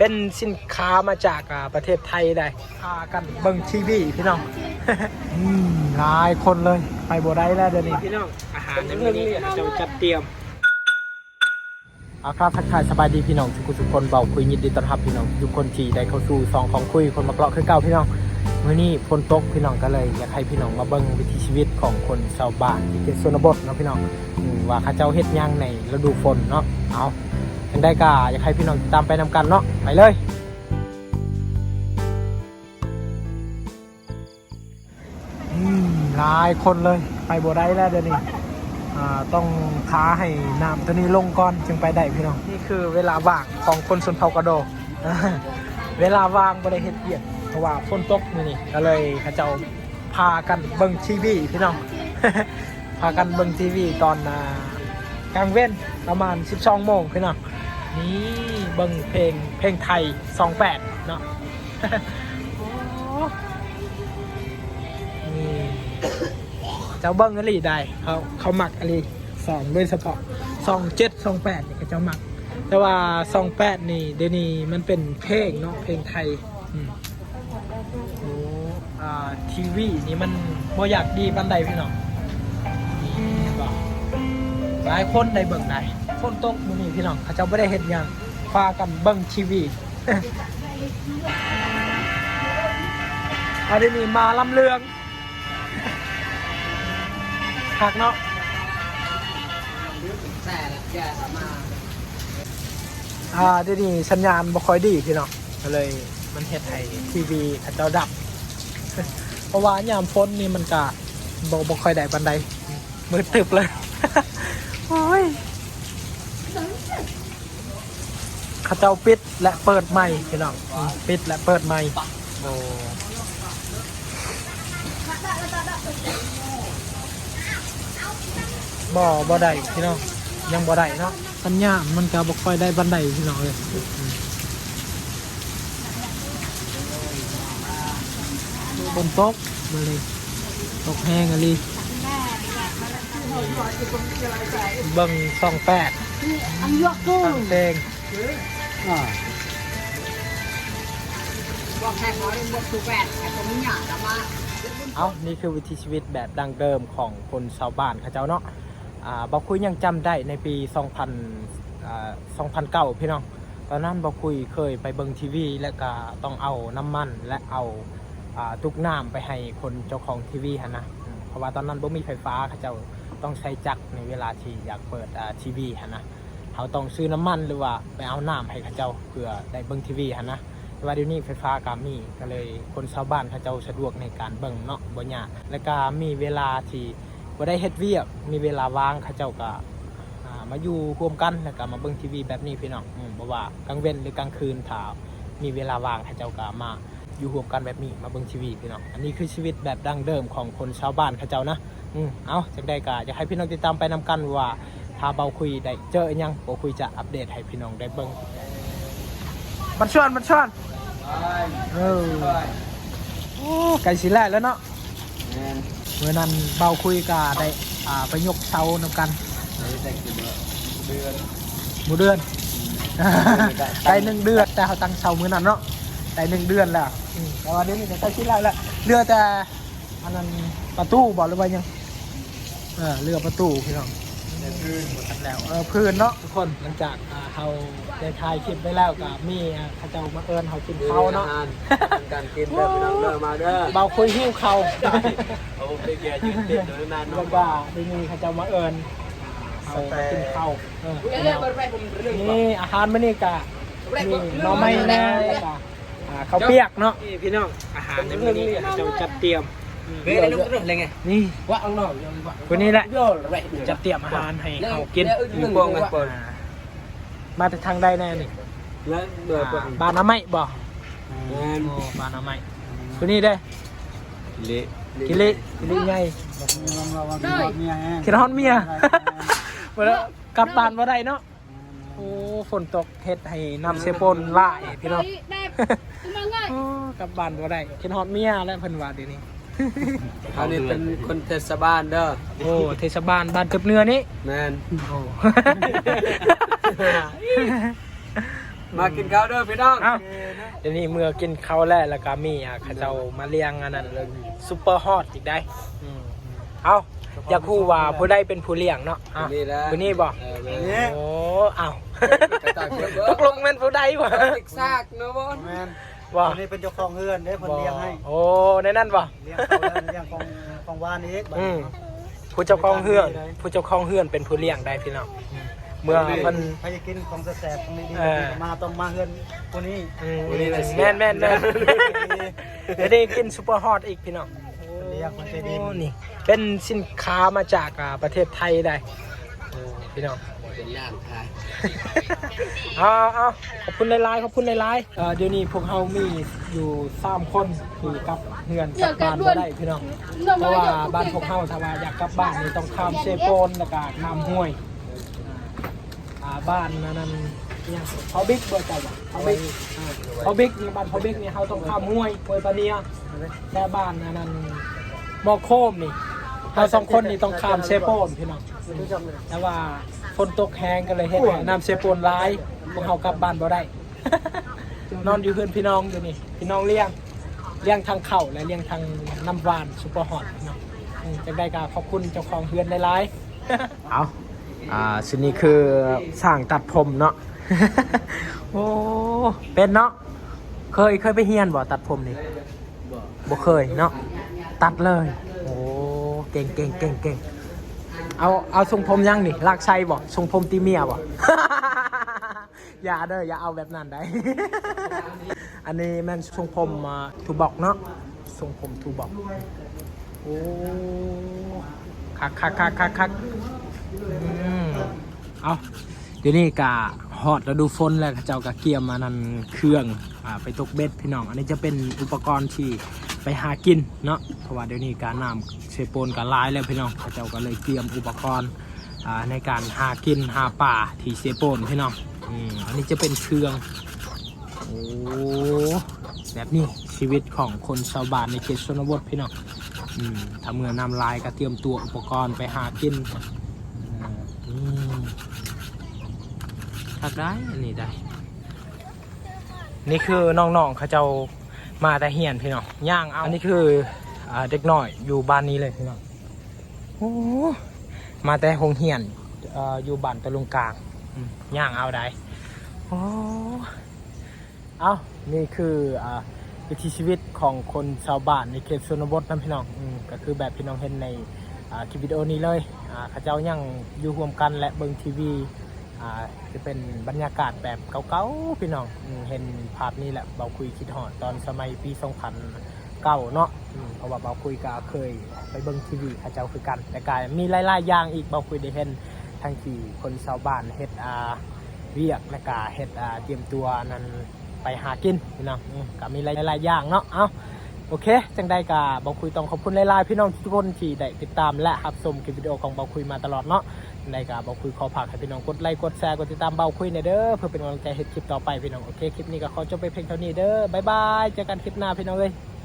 ເປັນສິນຄ້າມາຈາກ ອ່າ ປະເທດໄທໄດ໋. ພາກັນເບິ່ງທີວີພີ່ນ້ອງ. ອືມ ຫຼາຍຄົນເລີຍ ໄປບໍ່ໄດ້ແລ້ວດຽວນີ້. ພີ່ນ້ອງ ອາຫານໃນມື້ນີ້ເຂົາເຈົ້າຈັດຕຽມ. ເອົາ ກາບທັກທາຍສະບາຍດີພີ່ນ້ອງທຸກໆຄົນ. ເບົາຄຸຍຍິນດີຕ້ອນຮັບພີ່ນ້ອງທຸກໆຄົນທີ່ໄດ້ເຂົ້າສູ່ຊ່ອງຂອງຄຸຍຄົນມັກເລາະຄືເກົ່າພີ່ນ້ອງ. ມື້ນີ້ຝົນຕົກພີ່ນ້ອງ ກໍເລີຍຢາກໃຫ້ພີ່ນ້ອງມາເບິ່ງວິຖີຊີວິດຂອງຄົນຊາວບ້ານທີ່ເຂດຊົນນະບົດເນາະພີ່ນ້ອງ ອາ ວ່າເຂົາເຈົ້າເຮັດຫຍັງໃນລະດູຝົນເນາະ. ເອົາ ຈັ່ງໃດກໍຢາກໃຫ້ພີ່ນ້ອງຕິດຕາມໄປນຳກັນເນາະ ໄປເລີຍ. ອືມ ຫຼາຍຄົນເລີຍ ໄປບໍ່ໄດ້ແລ້ວດຽວນີ້. ອ່າ ຕ້ອງຖ້າໃຫ້ນ້ຳຕົວນີ້ລົງກ່ອນຈຶ່ງໄປໄດ້ພີ່ນ້ອງ. ນີ້ຄືເວລາວ່າງຂອງຄົນຊົນເຜົ່າກະໂດ. ເວລາວ່າງບໍ່ໄດ້ເຮັດວຽກ ເພາະວ່າຝົນຕົກມື້ນີ້ ກໍເລີຍເຂົາເຈົ້າພາກັນເບິ່ງທີວີພີ່ນ້ອງ. ພາກັນເບິ່ງທີວີຕອນ ອ່າ ກາງເວັນປະມານສິບສອງໂມງພີ່ນ້ອງ. ນີ້ເບິ່ງເພງ ເພງໄທຊ່ອງແປດເນາະ. ໂອ້ ນີ້ເຈົ້າເບິ່ງອີ່ຫຼີໄດ໋ ເຂົາ ເຂົາມັກອີ່ຫຼີ ຊ່ອງໂດຍສະເພາະຊ່ອງເຈັດ ຊ່ອງແປດນີ້ເຂົາເຈົ້າມັກ. ແຕ່ວ່າຊ່ອງແປດນີ້ ດຽວນີ້ມັນເປັນເພງເນາະ ເພງໄທ. ອືມ ໂອ້ ອ່າ ທີວີນີ້ມັນບໍ່ຢາກດີປານໃດພີ່ນ້ອງ. ນີ້ເຫັນບໍ່ ຫຼາຍຄົນໄດ້ເບິ່ງໄດ໋. ຝົນຕົກມື້ນີ້ພີ່ນ້ອງ ເຂົາເຈົ້າບໍ່ໄດ້ເຮັດຫຍັງ ພາກັນເບິ່ງທີວີ. ອັນນີ້ມາລຳເລື່ອງ ຄັກເນາະ. ອ່າ ດຽວນີ້ສັນຍານບໍ່ຄ່ອຍດີພີ່ນ້ອງ ກໍເລີຍມັນເຮັດໃຫ້ທີວີເຂົາເຈົ້າດັບ. ເພາະວ່າຍາມຝົນນີ້ມັນກະບໍ່ ບໍ່ຄ່ອຍໄດ້ປານໃດ ມືດຕຶບເລີຍ. ໂອ້ຍ ເຂົາເຈົ້າປິດ ແລະ ເປີດໃໝ່ພີ່ນ້ອງ. ອືມ ປິດ ແລະ ເປີດໃໝ່. ໂອ້ ບໍ່ ບໍ່ໄດ້ພີ່ນ້ອງ ຍັງບໍ່ໄດ້ເນາະ. ສັນຍານມັນກະບໍ່ຄ່ອຍໄດ້ປານໃດພີ່ນ້ອງເອີຍ. ອືມ ຝົນຕົກມື້ນີ້ ຕົກແຮງອີ່ຫຼີ. ເບິ່ງຊ່ອງແປດ ເພງ ເອົ້າ ນີ້ຄືວິຖີຊີວິດແບບດັ້ງເດີມຂອງຄົນຊາວບ້ານເຂົາເຈົ້າເນາະ. ອ່າ ເບົາຄຸຍຍັງຈຳໄດ້ໃນປີສອງພັນ ອ່າ ສອງພັນເກົ້າ ພີ່ນ້ອງ. ຕອນນັ້ນເບົາຄຸຍເຄີຍໄປເບິ່ງທີວີ ແລະ ກະຕ້ອງເອົານ້ຳມັນ ແລະ ເອົາ ອ່າ ຕຸກນ້ຳໄປໃຫ້ຄົນເຈົ້າຂອງທີວີຫັ້ນນະ. ເພາະວ່າຕອນນັ້ນບໍ່ມີໄຟຟ້າ ເຂົາເຈົ້າຕ້ອງໃຊ້ຈັກໃນເວລາທີ່ຢາກເປີດ ອ່າ ທີວີຫັ້ນນະ. ເຮົາຕ້ອງຊື້ນ້ຳມັນ ຫຼືວ່າໄປເອົານ້ຳໃຫ້ເຂົາເຈົ້າ ເພື່ອໄດ້ເບິ່ງທີວີຫັ້ນນະ. ແຕ່ວ່າດຽວນີ້ໄຟຟ້າກໍມີ ກໍເລີຍຄົນຊາວບ້ານເຂົາເຈົ້າສະດວກໃນການເບິ່ງເນາະ ບໍ່ຍາກ. ແລ້ວກໍມີເວລາທີ່ບໍ່ໄດ້ເຮັດວຽກ ມີເວລາວ່າງ ເຂົາເຈົ້າກໍ ອ່າ ມາຢູ່ຮ່ວມກັນ ແລ້ວກໍມາເບິ່ງທີວີແບບນີ້ພີ່ນ້ອງ. ອືມ ບໍ່ວ່າກາງເວັນ ຫຼື ກາງຄືນ ຖ້າມີເວລາວ່າງ ເຂົາເຈົ້າກໍມາ ຢູ່ຮ່ວມກັນແບບນີ້ ມາເບິ່ງທີວີພີ່ນ້ອງ. ອັນນີ້ຄືຊີວິດແບບດັ້ງເດີມຂອງຄົນຊາວບ້ານເຂົາເຈົ້ານະ. ອືມ ເອົາ ຈັ່ງໃດກໍຢາກໃຫ້ພີ່ນ້ອງຕິດຕາມໄປນຳກັນວ່າ ຖ້າເບົາຄຸຍໄດ້ເຈີອີ່ຫຍັງ ເບົາຄຸຍຈະອັບເດດໃຫ້ພີ່ນ້ອງໄດ້ເບິ່ງ. ບັນຊວນ ບັນຊວນ ເອີ ໂອ້ ໃກ້ຊິແລ້ວແລ້ວເນາະ. ແມ່ນ ມື້ນັ້ນເບົາຄຸຍກໍໄດ້ ອ່າ ໄປຍົກເສົານຳກັນ ໄດ້ແຕ່ເດືອນ ບໍ່ເດືອນ ໄດ້ໜຶ່ງເດືອນ ແຕ່ເຮົາຕັ້ງເສົາມື້ນັ້ນເນາະ ໄດ້ໜຶ່ງເດືອນແລ້ວ. ອືມ ແຕ່ວ່າດຽວນີ້ກໍໃກ້ຊິແລ້ວແລ້ວ ເຫຼືອແຕ່ອັນນັ້ນປະຕູບໍ ຫຼືວ່າຫຍັງ? ເອີ ເຫຼືອປະຕູພີ່ນ້ອງ ແຕ່ພື້ນບໍ່ທັນແລ້ວ. ເອີ ພື້ນເນາະທຸກຄົນ ຫຼັງຈາກ ອ່າ ເຮົາໄດ້ຖ່າຍຄລິບໄປແລ້ວ ກໍມີ ອ່າ ເຂົາເຈົ້າມາເອີ້ນເຮົາກິນເຂົ້າເນາະ ການກິນເດີພີ່ນ້ອງເດີ ມາເດີ ເບົາຄຸຍຫິວເຂົ້າ. ເອົາໄປເກັບຢູ່ຕິດໂດຍນານ ແລ້ວກໍໄດ້ມີເຂົາເຈົ້າມາເອີ້ນເຮົາມາກິນເຂົ້າ. ເອີ ນີ້ອາຫານມື້ນີ້ກະມີໜໍ່ໄມ້ແດ່ ແລ້ວກະ ອ່າ ເຂົ້າປຽກເນາະ. ນີ້ພີ່ນ້ອງ ອາຫານໃນມື້ນີ້ເຂົາເຈົ້າຈັດຕຽມ ນີ້ ຜູ້ນີ້ແຫຼະຈັດຕຽມອາຫານໃຫ້ເຮົາກິນ. ມາແຕ່ທາງໃດແດ່ນີ້? ອ່າ ບ້ານອາໄມ້ບໍ? ແມ່ນ ໂອ້ ບ້ານອາໄມ້. ຜູ້ນີ້ເດ້? ກິລິ ກິລິ ກິລິໃຫຍ່. ຄິດຮອດເມຍ ບໍ່ໄດ້ ກັບບ້ານບໍ່ໄດ້ເນາະ. ໂອ້ ຝົນຕົກເຮັດໃຫ້ນ້ຳເຊໂປນຫຼາຍພີ່ນ້ອງ. ໂອ້ ກັບບ້ານບໍ່ໄດ້ ຄິດຮອດເມຍແລ້ວເພິ່ນວ່າດຽວນີ້. ເຮົານີ້ເປັນຄົນເທດສະບານເດີ. ໂອ້ ເທດສະບານບ້ານຕຶບເໜືອນີ້. ແມ່ນ ໂອ້ ມາກິນເຂົ້າເດີພີ່ນ້ອງ. ເອົ້າ ດຽວນີ້ເມື່ອກິນເຂົ້າແລ້ວ ແລ້ວກໍມີ ອ່າ ເຂົາເຈົ້າມາລ້ຽງອັນນັ້ນ ຊຸບເປີຮອດອີກໄດ໋. ອືມ ເອົ້າ ຢາກຮູ້ວ່າຜູ້ໃດເປັນຜູ້ລ້ຽງເນາະ? ເອົ້າ ຜູ້ນີ້ແຫຼະ ຜູ້ນີ້ບໍ່? ເອີ ແມ່ນ. ໂອ້ ເອົ້າ ກະຕາເກັບເບິ່ງ ຕົກລົງແມ່ນຜູ້ໃດວະ? ຕິກຊາກເນາະບໍ່? ແມ່ນ. ບໍ່ ອັນນີ້ເປັນເຈົ້າຂອງເຮືອນເດ້ ເພິ່ນລ້ຽງໃຫ້. ໂອ້ ໃນນັ້ນບໍ່? ລ້ຽງເຂົາ ລ້ຽງຂອງ ຂອງຫວານອີກ ອືມ ບາດນີ້ເນາະ. ຜູ້ເຈົ້າຂອງເຮືອນ ຜູ້ເຈົ້າຂອງເຮືອນເປັນຜູ້ລ້ຽງໄດ໋ພີ່ນ້ອງ. ອືມ ເມື່ອເພິ່ນ ໃຜຢາກກິນຂອງແຊບໆ ຂອງດີໆ ເອີ ກໍມາ ຕ້ອງມາເຮືອນຜູ້ນີ້. ອືມ ຜູ້ນີ້ລະ ແມ່ນໆໆ ດຽວນີ້ກິນຊຸບເປີຮອດອີກພີ່ນ້ອງ. ໂອ້ ນີ້ເປັນສິນຄ້າມາຈາກ ອ່າ ປະເທດໄທໄດ໋. ໂອ້ ພີ່ນ້ອງ ເປັນຮ້ານຂາຍ. ເອົາໆ ຂອບຄຸນຫຼາຍໆ ຂອບຄຸນຫຼາຍໆ. ເອີ ດຽວນີ້ພວກເຮົາມີຢູ່ສາມຄົນທີ່ກັບເຮືອນກັບບ້ານບໍ່ໄດ້ພີ່ນ້ອງ ເພາະວ່າບ້ານພວກເຮົາຖ້າວ່າຢາກກັບບ້ານນີ້ຕ້ອງຂ້າມເຊໂປນ ແລ້ວກະຂ້າມຫ້ວຍ ອ່າ ບ້ານອັນນັ້ນ ອີຫຍັງ ເພົາບິກບໍ່ ເຈົ້າວ່າ ເພົາບິກ ເອີ ເພົາບິກນີ້ ບ້ານເພົາບິກນີ້ເຮົາຕ້ອງຂ້າມຫ້ວຍ ຫ້ວຍປາເນຍ ແລະບ້ານອັນນັ້ນ ໝໍ້ໂຄມນີ້ ເຮົາສອງຄົນນີ້ຕ້ອງຂ້າມເຊໂປນພີ່ນ້ອງ. ແຕ່ວ່າຝົນຕົກແຮງກໍເລີຍເຮັດໃຫ້ນ້ຳເຊໂປນຫຼາຍ ພວກເຮົາກັບບ້ານບໍ່ໄດ້ ນອນຢູ່ເຮືອນພີ່ນ້ອງຢູ່ນີ້ ພີ່ນ້ອງລ້ຽງ ລ້ຽງທັງເຂົ້າ ແລະລ້ຽງທັງນ້ຳຫວານຊຸບເປີຮອດເນາະ. ອືມ ຈັ່ງໃດກໍຂອບຄຸນເຈົ້າຂອງເຮືອນຫຼາຍໆ. ເອົາ ອ່າ ຊຸດນີ້ຄືຊ່າງຕັດຜົມເນາະ. ໂອ້ ເປັນເນາະ ເຄີຍ ເຄີຍໄປຮຽນບໍ່ຕັດຜົມນີ້? ບໍ່ ບໍ່ເຄີຍເນາະ ຕັດເລີຍ. ໂອ້ ເກັ່ງໆໆໆ. ເອົາ ເອົາຊົງຜົມຫຍັງນີ້ ລາກໄຊບໍ່? ຊົງຜົມຕີເມຍບໍ່? ຢ່າເດີ ຢ່າເອົາແບບນັ້ນໄດ໋. ອັນນີ້ແມ່ນຊົງຜົມ ອ່າ ທູບັອກເນາະ ຊົງຜົມທູບັອກ. ໂອ້ ຄັກໆໆໆໆ. ອືມ ເອົາ ດຽວນີ້ກະຮອດລະດູຝົນແລ້ວ ເຂົາເຈົ້າກະກຽມອັນນັ້ນ ເຄື່ອງ ອ່າ ໄປຕົກເບັດພີ່ນ້ອງ. ອັນນີ້ຈະເປັນອຸປະກອນທີ່ໄປຫາກິນເນາະ ເພາະວ່າດຽວນີ້ກະນ້ຳເຊໂປນກະຫຼາຍແລ້ວພີ່ນ້ອງ ເຂົາເຈົ້າກະເລີຍກຽມອຸປະກອນ ອ່າ ໃນການຫາກິນຫາປາທີ່ເຊໂປນພີ່ນ້ອງ. ອືມ ອັນນີ້ຈະເປັນເຄື່ອງ ໂອ້ ແບບນີ້ຊີວິດຂອງຄົນຊາວບ້ານໃນເຂດຊົນນະບົດພີ່ນ້ອງ. ອືມ ຖ້າເມື່ອນ້ຳຫຼາຍກໍຕຽມຕົວອຸປະກອນໄປຫາກິນ. ອືມ ຄັກໄດ໋ ອັນນີ້ໄດ໋. ນີ້ຄືນ້ອງໆ ເຂົາເຈົ້າມາແຕ່ຮຽນພີ່ນ້ອງ ຍ່າງເອົາ. ອັນນີ້ຄື ອ່າ ເດັກນ້ອຍຢູ່ບ້ານນີ້ເລີຍພີ່ນ້ອງ. ໂອ້ ມາແຕ່ໂຮງຮຽນ ເອີ ຢູ່ບ້ານຕະລຸງກາງ ອືມ ຍ່າງເອົາໄດ໋. ໂອ້ ເອົ້າ ນີ້ຄື ອ່າ ວິຖີຊີວິດຂອງຄົນຊາວບ້ານໃນເຂດຊົນນະບົດນຳພີ່ນ້ອງ. ອືມ ກໍຄືແບບພີ່ນ້ອງເຫັນໃນ ອ່າ ຄລິບວິດີໂອນີ້ເລີຍ ອ່າ ເຂົາເຈົ້າຍັງຢູ່ຮ່ວມກັນ ແລະ ເບິ່ງທີວີ ອ່າ ຈະເປັນບັນຍາກາດແບບເກົ່າໆ ພີ່ນ້ອງ. ອືມ ເຫັນພາບນີ້ແຫຼະ ເບົາຄຸຍຄິດຮອດຕອນສະໄໝປີສອງພັນເກົ້າເນາະ. ອືມ ເພາະວ່າເບົາຄຸຍກໍເຄີຍໄປເບິ່ງທີວີເຂົາເຈົ້າຄືກັນ ແຕ່ກໍມີຫຼາຍໆຢ່າງອີກ ເບົາຄຸຍໄດ້ເຫັນທັງທີ່ຄົນຊາວບ້ານເຮັດ ອ່າ ວຽກ ແລ້ວກໍເຮັດ ອ່າ ຕຽມຕົວອັນນັ້ນ ໄປຫາກິນພີ່ນ້ອງ. ອືມ ກໍມີຫຼາຍໆຢ່າງເນາະ. ເອົ້າ ໂອເຄ ຈັ່ງໃດກໍເບົາຄຸຍຕ້ອງຂອບຄຸນຫຼາຍໆ ພີ່ນ້ອງທຸກໆຄົນທີ່ໄດ້ຕິດຕາມ ແລະ ຮັບຊົມຄລິບວິດີໂອຂອງເບົາຄຸຍມາຕະຫຼອດເນາະ. ຈັ່ງໃດກໍເບົາຄຸຍຂໍຝາກໃຫ້ພີ່ນ້ອງກົດໄລ ກົດແຊ ກົດຕິດຕາມເບົາຄຸຍແດ່ເດີ ເພື່ອເປັນກຳລັງໃຈເຮັດຄລິບຕໍ່ໄປພີ່ນ້ອງ. ໂອເຄ ຄລິບນີ້ກໍຂໍຈົບໄປພຽງເທົ່ານີ້ເດີ ບາຍບາຍ ເຈີກັນຄລິບໜ້າພີ່ນ້ອງເອີຍ.